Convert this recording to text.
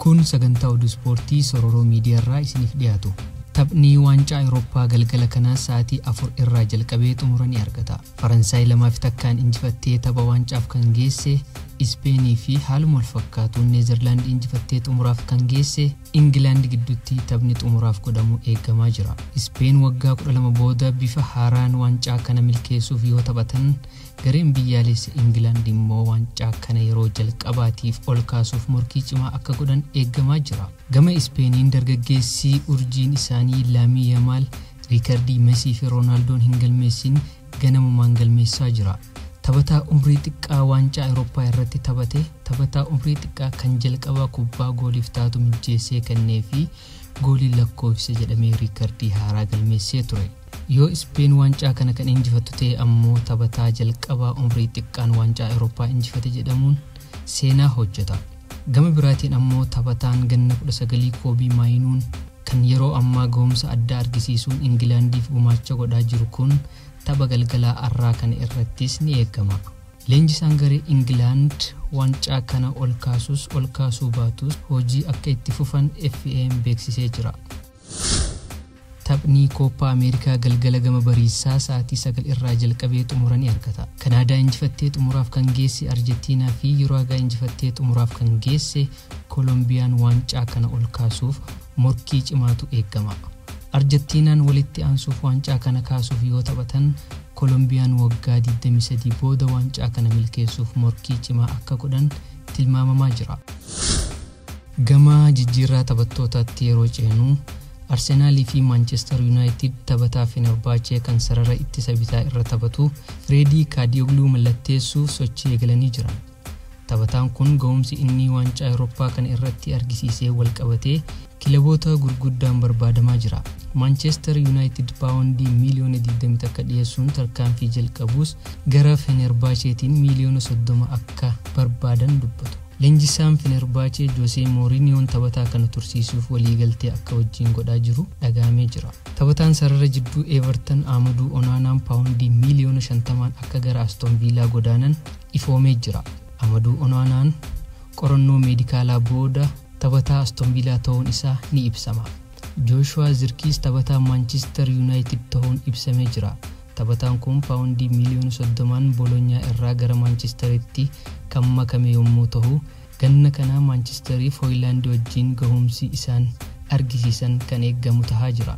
Kun sagantaa oduu ispoortii Sororoo Miidiyaarraa isiniif dhiyaatu. Taphni waancaa Awurooppaa galgala kanaa sa'aatii 4 irraa jalqabee xumura ni argata. Faransaay 2-1 injifattee tapha waancaaf kan geesse Ispeenii fi haaluma wal fakkaatuun Neezerlaand injifattee xumuraaf kan geesse Ingilaand gidduutti taphni xumuraaf godhamu eegamaa jira. Ispeen waggaa 12 booda bifa haaraan waancaa kana milkeessuuf yoo taphatan, gareen biyyaalessa Ingilaand immoo waancaa kana yeroo jalqabaatiif ol kaasuuf morkii cimaa akka godhan eegamaa jira. Gama Ispeeniin dargaggeessi urjiin isaanii Laamii Yamaal riikardii Mesii fi Roonaaldoon hin galmeessin ganamumaan galmeessaa jira. Taphataa umrii xiqqaa waancaa Awurooppaa irratti taphate, taphataa umrii xiqqaa kan jalqabaa kubbaa gooliif taatu mijjeessee kennee fi goolii lakkoofse jedhamee riikardii haaraa galmeessee ture. Yoo Ispeen waancaa kana kan injifattu ta'e ammoo taphataa jalqabaa umrii xiqqaan waancaa Awurooppaa injifate jedhamuun seenaa hojjeta. Gama biraatiin ammoo taphataan ganna 19 Koobii Maayinuun kan yeroo ammaa ga'umsa addaa argisiisuun Ingilaandiif gumaacha godhaa jiru kun tapha galgalaa arraa kana irrattis ni eegama. Leenjisaan garee Ingilaand waancaa kana ol kaasus ol kaasuu baatus hojii akka itti fufan FAM beeksisee jira. Taphni Kooppaa Ameerikaa galgala gama bariisaa sa'aatii 9 irraa jalqabee xumura ni argata. Kanaadaa injifattee xumuraaf kan geesse Arjentiinaa fi Yuraagaa injifattee xumuraaf kan geesse Kolombiyaan waancaa kana ol kaasuuf morkii cimaatu eegama. Arjentiinaan walitti aansuuf waancaa kana kaasuuf yoo taphatan, Kolombiyaan waggaa 23 booda waancaa kana milkeessuuf morkii cimaa akka godhan tilmaamamaa jira. Gama jijjiirraa taphattootaatti yeroo ceenu, Arsenaalii fi Maanchestar Yuunaayitid taphataa Fenerbahce kan sarara ittisa bitaa irra taphatu Fireedii Kaadiyogluu mallatteessuuf sochii eegalanii jiran. Taphataan kun ga'umsi inni waancaa Awurooppaa kana irratti argisiisee wal qabatee kilaboota gurguddaan barbaadamaa jira. Maanchestar Yuunaayitid paawundii miiliyoona 21 dhiyeessuun tarkaanfii jalqabuus gara Fenerbahceetiin miiliyoona 30 akka barbaadan dubbatu. Leenjisaan Fenerbahce Josee Mooriniyoon taphataa kana tursiisuuf waliigaltee akka wajjin godhaa jiru dhagahamee jira. Taphataan sarara jidduu Everton Amaduu Onaanaan paawundii miiliyoona 50 akka gara Aston Villaa godaanan ifoomee jira. Amaduu Onaanaan qorannoo meedikaalaa booda taphataa Aston Villaa ta'uun isaa ni ibsama. Jooshuwaa Zirkiis taphataa Maanchister Yuunaayitid ta'uun ibsamee jira. Taphataan kun paawundii miiliyoona 30 Bolonyaa irraa gara Maanchesteritti kan makame yommuu ta'u, ganna kana Maanchesteriif Hooyilaand wajjin gahumsi isaan argisiisan kan eeggamu tahaa jira.